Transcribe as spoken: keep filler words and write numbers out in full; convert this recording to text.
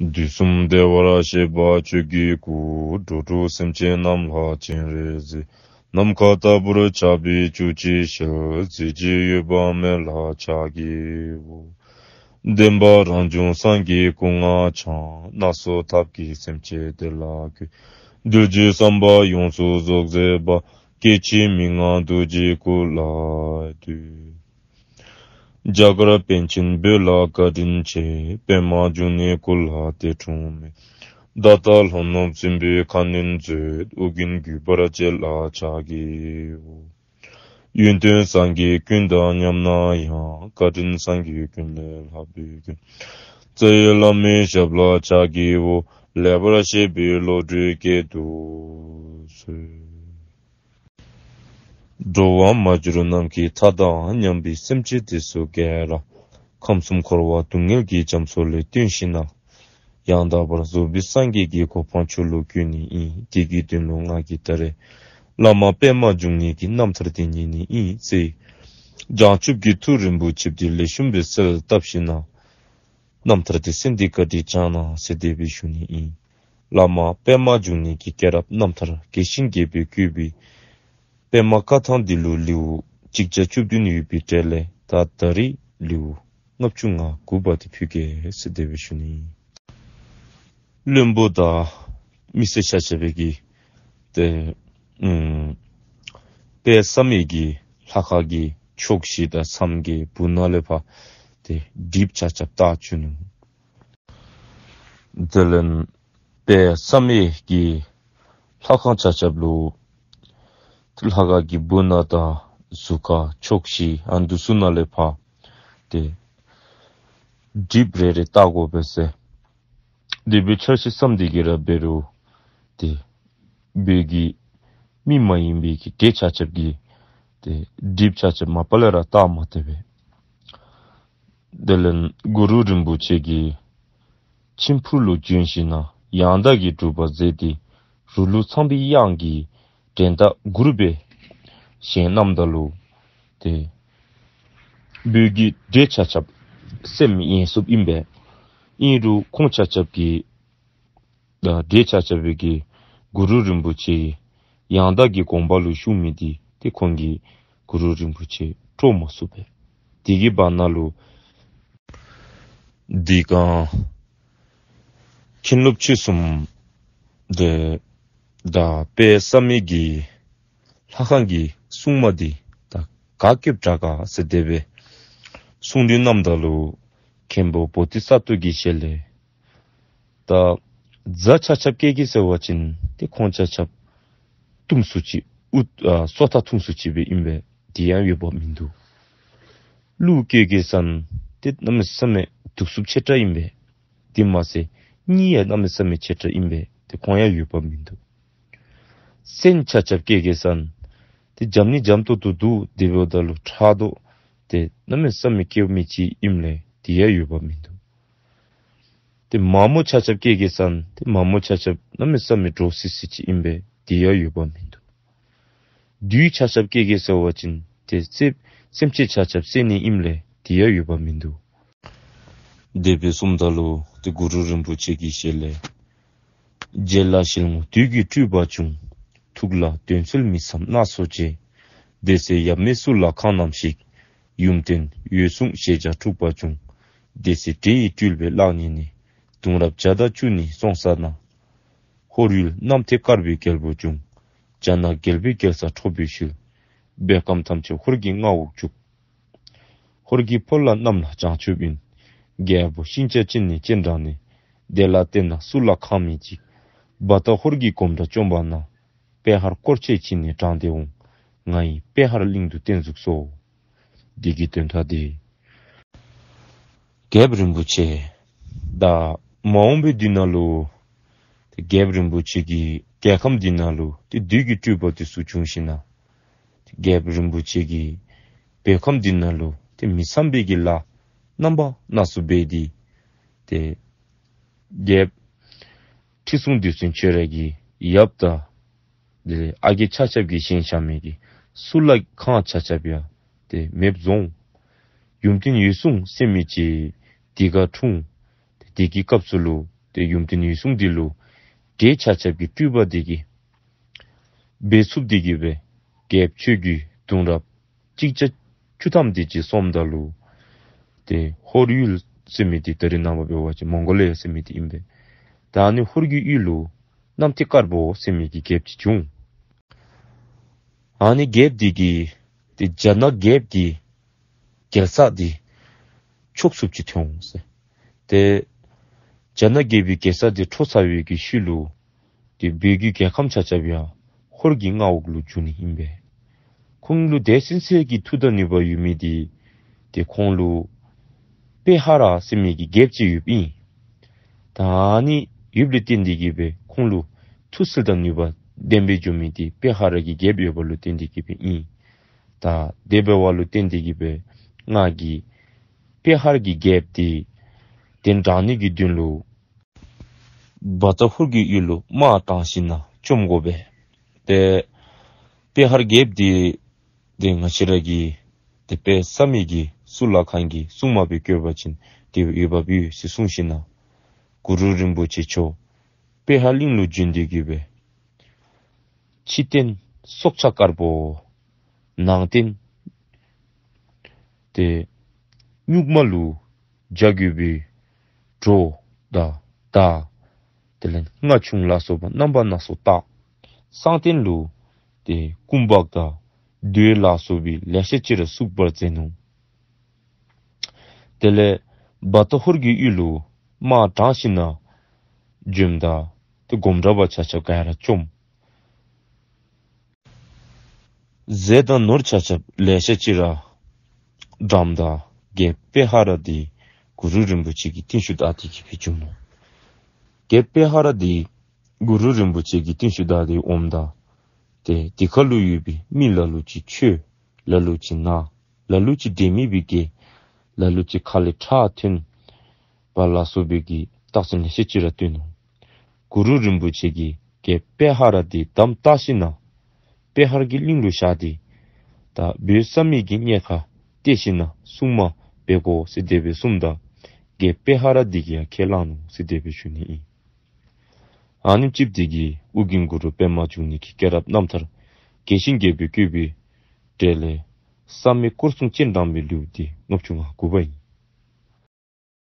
དུས་གསུམ་བདེ་བར་གཤེགས་པ་ཆོས་ཀྱི་སྐུ། འགྲོ་དྲུག་སེམས་ཅན་རྣམས་ལ་སྤྱན་རས་གཟིགས། ནམ་མཁའ་ལྟ་བུར་ཁྱབ་པའི་བཅུ་གཅིག་ཞལ། གཟི་བརྗིད་གཡོ་བ་མེད་ལ་ཕྱག་བགྱིའོ། བདེན་པ་རང་བྱུང་སངས་རྒྱས་སྐུ་ལྔ་འཆང་། སྣ་ཚོགས་ཐབས་ཀྱིས་སེམས་ཅན་བདེ་ལ་བཀོད། གདུལ་བྱའི་བསམ་པ་ཡོངས་སུ་རྫོགས་མཛད་པ། སྐྱེ་འཆི་མི་མངའ་རྡོ་རྗེའི་སྐུ་ལ་འདུད། རྒྱ་གར་པཎ་ཆེན་བོད་ལ་བཀའ་དྲིན་ཆེ། པདྨ་འབྱུང་གནས་སྐུ་ལ་འདས་འཁྲུངས་མེད། ད་ལྟ་ལྷོ་ནུབ་སྲིན་པོའི་ཁ་གནོན་མཛད། ཨོ་རྒྱན་བརྒྱུད་པར་བཅས་ལ་ཕྱག་བགྱིའོ། ཡོན་ཏན་སངས་རྒྱས་ཀུན་དང་མཉམ་ན་ཡང་། བཀའ་དྲིན་སངས་རྒྱས་ཀུན་ལས་ལྷག་པའི་མགོན། རྩ་བའི་བླ་མའི་ཞབས་ལ་ཕྱག་བགྱིའོ། ལེགས་པར་བཤད་པའི་བློ་གྲོས་བསྐྱེད་དུ་གསོལ། འགྲོ་བ་མ་གྱུར་ནམ་མཁའི་མཐའ་དང་མཉམ་པའི་སེམས་ཅན་དེ་ཚུ་ག་ར་ཁམས་གསུམ་འཁོར་བ་སྡུག་བསྔལ་གྱི་རྒྱ་མཚོ་ལས་བཏོན་ཞིནམ་ལས་ཡང་དག་པར་རྫོགས་པའི་སངས་རྒྱས་ཀྱི་གོ་འཕང་མཆོག་ལུ་བཀོད་ནི་ཨིན། དེ་གི་དོན་ལུ་ང་གིས་ད་རེས་བླ་མ་པདྨ་འབྱུང་གནས་ཀྱི་རྣམ་ཐར་དེ་ཉན་ནི་ཨིན་ཟེར། བྱང་ཆུབ་ཀྱི་ཐུགས་རིན་པོ་ཆེ་དེ་ལེགས་ཤོམ་སྦེ་གསལ་བཏབ་ཞིནམ་ལས་རྣམ་ཐར་དེ་གསན་ཏེ་བཀའ་དྲིན་བསྐྱང་གནང་ཟེར་དེ་སྦེ་ཞུ་ནི་ཨིན། བླ་མ་པདྨ་འབྱུང་གནས་ཀྱི་སྐྱེས་རབས་རྣམ་ཐར་རྒྱས་ཤིང་རྒྱས་པར་བཀོད་པའི་པདྨ་བཀའ་ཐང་འདི་ལུ་ལེའུ་གཅིག་བརྒྱ་བཅུ་བདུན་ཡོད་པའི་གྲས་ལས་ད་ད་རིས་ལེའུ་ལྔ་བཅུ་ང་དགུ་པ་དེ་ཕུལ་གེ་ཟེར་དེ་སྦེ་ཞུ་ནི་ཨིན། བློན་པོ་དང་མི་སེར་ཆ་ཁྱབ་ཀྱིས་ཏེ་ཨམ་དཔལ་བསམ་ཡས་ཀྱི་ལྷ་ཁང་གི་ཕྱོགས་བཞི་དང་མཚམས་ཀྱི་སྦུག་ན་ལས་ཕར་ཏེ་གྲིབ་ཆ་ཁྱབ་བཏགས་བཅུག་ནུག། དེ་ལས་དཔལ་བསམ་ཡས་ཀྱི་ལྷ་ཁང་ཆ་ཁྱབ་ལུ་ལྷ་ཁང་གི་སྦུག་ན་དང་ཟུར་ཁ་ཕྱོགས་བཞི་ཨ་ནི་ཚུ་ནང་ལས་ཕར་ཏེ་གྲིབ་རེ་རེ་བཏགས་དགོ་པས་ཟེར། དེ་སྦེ་འཆར་གཞི་བརྩམས་ཏེ་གི་ར་འབད་རུང་ཏེ་བོད་ཀྱི་མི་མ་ཡིན་པའི་གི་སྡེ་ཆ་ཁྱབ་ཀྱིས་ཏེ་གྲིབ་ཆ་ཁྱབ་མ་པ་ལས་ར་བཏགས་མ་སྟེར་བས། དེ་ལས་གུ་རུ་རིན་པོ་ཆེ་གིས་མཆིམས་ཕུ་ལུ་བྱོན་ཞིནམ་ལས་ཡང་དག་གི་སྒྲུབ་པ་མཛད་དེ་རུ་ལུ་ཚངས་པའི་དབྱངས་ཀྱི་འགྲན་ཟླ་མགུར་སྦེ་བཞེངས་གནངམ་ད་ལུ་ཏེ་བོད་ཀྱི་སྡེ་ཆ་ཁྱབ་སེམས་ཡེངས་སོཔ་ཨིན་པས། ཨིན་རུང་ཁོང་ཆ་ཁྱབ་ཀྱིས་ད་སྡེ་ཆ་ཁྱབ་ཀྱིས་གུ་རུ་རིན་པོ་ཆེ་ཡང་དག་གི་དགོངས་པ་ལུ་ཞུགས་མི་དེ་ཏེ་ཁོང་གིས་གུ་རུ་རིན་པོ་ཆེ་དཀྲོག་མ་ཚུགས་པས། དེ་གི་བར་ན་ལུ་དེ་སྒང་མཁན་སློབ་ཆོས་གསུམ་དེ་ད་དཔལ་བསམ་ཡས་ཀྱི་ལྷ་ཁང་གི་སྲུང་མ་དེ་ད་ག་སྐྱོབ་དྲག་ག་ཟེར་དེ་སྦེ་གསུང་དོན་གནངམ་ད་ལུ་མཁན་པོ་བོ་དྷི་ས་ཏྭ་གི་ཞལ་ལས་ད་རྫ་ཆ་ཁྱབ་བཀལ་གེ་ཟེར་བ་ཅིན་ཏེ་ཁོང་ཆ་ཁྱབ་བཏུམ་སུ་ཅིག་ཨུ་ཨ་སོ་ཐར་ཐུང་སུ་ཅིག་སྦེ་ཨིན་པས། དེ་ཡང་འོས་འབབ་མིན་འདུག། ཀླུ་བཀལ་གེ་ཟེར་ན་ཏེ་གནམ་མེད་ས་མེད་གདུག་རྩུབ་ཆེ་དྲགས་ཨིན་པས། དེ་མ་ཚད་གཉིད་ཡང་གནམ་མེད་ས་མེད་ཆེ་དྲགས་ཨིན་པས། ཏེ་ཁོང་ཡང་འོས་འབབ་མིན་འདུག། སེང་ཆ་ཁྱབ་བཀལ་གེ་ཟེར་ན་ཏེ་འཇམ་ནི་འཇམ་ཏོག་ཏོ་འདུག། དེ་འབདཝ་ད་ལུ་ཕྲག་དོག་ཏེ་གནམ་མེད་ས་མེད་སྐྱེཝ་མི་ཅིག་ཨིནམ་ལས་དེ་ཡང་འོས་འབབ་མིན་འདུག། ཏེ་མ་མོ་ཆ་ཁྱབ་བཀལ་གེ་ཟེར་ན་ཏེ་མ་མོ་ཆ་ཁྱབ་གནམ་མེད་ས་མེད་འདྲོག་སི་སི་ཅིག་ཨིན་པས། དེ་ཡང་འོས་འབབ་མིན་འདུག། བདུད་ཆ་ཁྱབ་བཀལ་གེ་ཟེར་བ་ཅིན་ཏེ་སེམས་སེམས་ཅན་ཆ་ཁྱབ་བསད་ནི་ཨིནམ་ལས་དེ་ཡང་འོས་འབབ་མིན་འདུག། དེ་སྦེ་གསུངམ་ད་ལུ་ཏེ་གུ་རུ་རིན་པོ་ཆེ་གི་ཞལ་ལས། རྗེ་ལ་ཞལ་ངོ་བདུད་ཀྱི་སྤྲུལ་པ་བྱུང་། ཐུགས་ལ་འདོད་ཚུལ་མི་བསམ་སྣ་ཚོགས་བྱས། དེ་ཚེ་ཡབ་མེས་གཙུག་ལག་ཁང་རྣམས་ཤིག། ཡུམ་བརྟན་འོད་སྲུང་ཞལ་བྱ་འཁྲུགས་པ་བྱུང་། དེ་ཚེ་འདྲེ་ཡི་སྤྲུལ་པས་གླགས་རྙེད་ནས། གདུང་རབས་བརྒྱ་དང་བཅུ་གཉིས་སོང་ས་ན། ཧོར་ཡུལ་རྣམ་ཐོས་དཀར་པོའི་རྒྱལ་པོ་བྱུང་། རྒྱ་ནག་རྒྱལ་པོའི་རྒྱལ་ས་ཁྲོ་བོའི་ཤུལ། བོད་ཁམས་ཐམས་ཅད་ཧོར་གྱི་མངའ་འོག་བཅུག། ཧོར་གྱི་ཕོ་ལྷ་རྣམས་ལ་བྱང་ཆུབ་ཡིན། རྒྱལ་པོ་ཤིང་བྱ་ཅན་ནི་སྤྱན་དྲངས་ནས། དེ་ལ་བརྟེན་ན་གཙུག་ལག་ཁང་མེད་ཅིག། བ་དན་ཧོར་གྱི་གོམ་སྒྲ་བཅོམ་པ་ན། པེ་ཧར་དཀོར་ཆས་ཁྱེར་ནས་དྲངས་ཏེ་འོང་། ང་ཡིས་པེ་ཧར་གླིང་དུ་བརྟན་བཞུགས་སོ། འདི་གི་དོན་དག་འདི། རྒྱལཔོ་རིན་པོ་ཆེ། ད་མ་འོངས་པའི་དུས་ནང་ལུ་ཏེ་རྒྱལཔོ་རིན་པོ་ཆེ་གི་རྒྱལ་ཁམས་འདི་ནང་ལུ་ཏེ་བདུད་ཀྱི་སྤྲུལ་པ་དེ་ཚུ་བྱུང་ཞིནམ་ལས་ཏེ་རྒྱལཔོ་རིན་པོ་ཆེ་གི་བོད་ཁམས་འདི་ནང་ལུ་ཏེ་མི་བསམ་པའི་གི་ལཱ་རྣམ་པ་སྣ་ཚོགས་འབད་དེ་ཏེ་རྒྱལཔོ་ཁྲི་སྲོང་ལྡེའུ་བཙན་ཁྱོད་ར་གི་ཡབ་དང་དེ་ལས་ཨ་རྒས་ཆ་ཁྱབ་ཀྱིས་བཞེངས་བཞག་མི་གི་གཙུག་ལག་ཁང་ཆ་ཁྱབ་ཡང་ཏེ་མེདཔ་བཟོ་འོང་། ཡུམ་བརྟན་འོད་སྲུང་ཟེར་མི་ཅིག་དེ་ཁར་འཁྲུངས། དེ་གི་སྐབས་སུ་ལུ་ ཏེ་ཡུམ་བརྟན་འོད་སྲུང་འདི་ལུ་འདྲེ་ཆ་ཁྱབ་ཀྱི་སྤྲུལ་པ་འདི་གིས་འབད་ཚུགསཔ་འདི་གིས་སྦེ་རྒྱལཔོ་ཁྱོད་ཀྱི་གདུང་རབས་གཅིག་བརྒྱ་བཅུ་ཐམ་འདི་ཅིག་སོངམ་ད་ལུ་ཏེ་ཧོར་ཡུལ་ཟེར་མི་འདི་ད་རེས་ནངས་པ་འབད་བ་ཅིན་མོང་གོ་ལི་ཡ་ཟེར་མི་འདི་ཨིན་པས། ད་ཨ་ནི་ཧོར་གྱི་ཡུལ་ལུ་གནམ་ཐེ་དཀར་པོ་ཟེར་མི་གི་རྒྱལཔོ་ཅིག་བྱུང་། ཨ་ནི་རྒྱལཔོ་འདི་གིས་ཏེ་རྒྱ་ནག་རྒྱལཔོ་གི་རྒྱལ་ས་འདི་འཕྱོག་ཚུགསཔ་ཅིག་ཐོན་འོང་ཟེར། ཏེ་རྒྱ་ནག་རྒྱལ་པོའི་རྒྱལ་ས་འདི་འཕྲོག་ཚར་བའི་གི་ཤུལ་ལུ་ཏེ་བོད་ཀྱི་རྒྱལ་ཁམས་ཆ་ཁྱབ་ཡང་ཧོར་གྱི་མངའ་འོག་ལུ་འགྱུར་ནི་ཨིན་པས། ཁོང་ལུ་དེ་ཚུན་ཚོད་ཀྱི་མཐུ་དང་ནུས་པ་ཡོད་མི་འདི་ཏེ་ཁོང་ལུ་པེ་ཧ་ར་ཟེར་མི་གི་རྒྱལཔོ་ཅིག་ཡོདཔ་ཨིན། ད་ཨ་ནི་ཡོདཔ་ལས་བརྟེན་ཏེ་གིས་སྦེ་ཁོང་ལུ་མཐུ་སིལ་དང་ནུས་པ་ལྡན་པའི་འགྱོ་མི་འདི་པེ་ཧ་ར་གི་རྒྱལཔོ་ཡོདཔ་ལུ་བརྟེན་ཏེ་གིས་སྦེ་ཨིན། ད་དེ་འབདཝ་ལུ་བརྟེན་ཏེ་གིས་སྦེ་ང་གིས་པེ་ཧར་གྱི་རྒྱལཔོ་འདི་གདན་དྲངས་ནི་གི་དོན་ལུ་བ་དྷ་ཧོར་གྱི་ཡུལ་ལུ་དམག་དྲངས་ཞིནམ་ན་བཅོམ་དགོ་པས། ཏེ་པེ་ཧར་རྒྱལཔོ་འདི་ཏེ་ང་བཅས་ར་གི་ཏེ་དཔལ་བསམ་ཡས་ཀྱི་གཙུག་ལག་ཁང་གི་སྲུང་མ་སྦེ་བསྐོས་པ་ཅིན་ཏེ་འོས་འབབ་ཡོད་ཟེར་གསུངས་ཞིནམ་ན་གུ་རུ་རིན་པོ་ཆེ་མཆོག་པེ་ཧར་གླིང་ལུ་བྱོན་ཏེ་གིས་སྦེ་ཕྱི་རྟེན་སྲོག་ཆགས་དཀར་པོ། ནང་རྟེན་ཏེ་སྨྱུག་མ་ལུ་བྱ་རྒོད་པའི་སྒྲོ་དང་མདའ། དེ་ལས་རྔ་ཆུང་ལ་སོགས་པ་རྣམ་པ་སྣ་ཚོགས་བཏགས། གསང་རྟེན་ལུ་ཏེ་སྐུ་འབག་དང་མདོས་ལ་སོགས་པའི་ལེ་ཤ་ཅིག་ར་བཙུགས་པར་མཛད་ནུག། དེ་ལས་བ་དྷ་ཧོར་གྱི་ཡུལ་ལུ་དམག་དྲངས་ཞིནམ་ན་བྱོནམ་ད་ཏེ་སྒོམ་གྲྭ་པ་ཆ་ཁྱབ་ག་ར་བཅོམ། ཟས་དང་ནོར་ཆ་ཁྱབ་ལེ་ཤ་ཅིག་ར་དྲངམ་ད་རྒྱལཔོ་པེ་ཧར་འདི་གུ་རུ་རིན་པོ་ཆེ་གི་རྟིང་ཤུལ་བདའ་སྟེ་གིས་སྦེ་བྱོན་ནུག། རྒྱལཔོ་པེ་ཧར་འདི་གུ་རུ་རིན་པོ་ཆེ་གི་རྟིང་ཤུལ་བདའ་སྟེ་འོངམ་ད་ཏེ་དེ་ཁར་ལུ་ཡོད་པའི་མི་ལ་ལུ་ཅིག་འཆོལ། ལ་ལུ་ཅིག་ན། ལ་ལུ་ཅིག་འདྲེ་མི་སྦེ་སྐྱེ། ལ་ལུ་ཅིག་ཁ་ལས་ཁྲག་ཐོན་པ་ལ་སོགས་པའི་གི་རྟགས་མཚན་ལེ་ཤ་ཅིག་ར་སྟོན་ནུག། གུ་རུ་རིན་པོ་ཆེ་གིས་རྒྱལཔོ་པེ་ཧར་འདི་དམ་བཏགས་ཞིནམ་ན་པེ་ཧར་གྱི་གླིང་ལུ་བཞག་སྟེ་ད་བོད་བསམ་ཡས་ཀྱི་གཉེར་ཁར་གཏད་ཞིནམ་ན་སྲུང་མ་འབད་དགོ་ཟེར་དེ་སྦེ་གསུངམ་ད་རྒྱལཔོ་པེ་ཧར་འདི་གིས་ཡང་ཁས་བླངས་ནུག་ཟེར་དེ་སྦེ་ཞུ་ནི་ཨིན། ཨ་ནེམ་ཅིག་འདི་གིས་ཨོ་རྒྱན་གུ་རུ་པདྨ་འབྱུང་གནས་ཀྱི་སྐྱེས་རབས་རྣམ་ཐར་རྒྱས་ཤིང་རྒྱས་པར་བཀོད་པའི་གྲས་ལས་བསམ་ཡས་སྐོར་གསུམ་སྤྱན་དྲངས་པའི་ལེའུ་སྟེ་ལྔ་བཅུ་ང་དགུ་པ་ཨིན།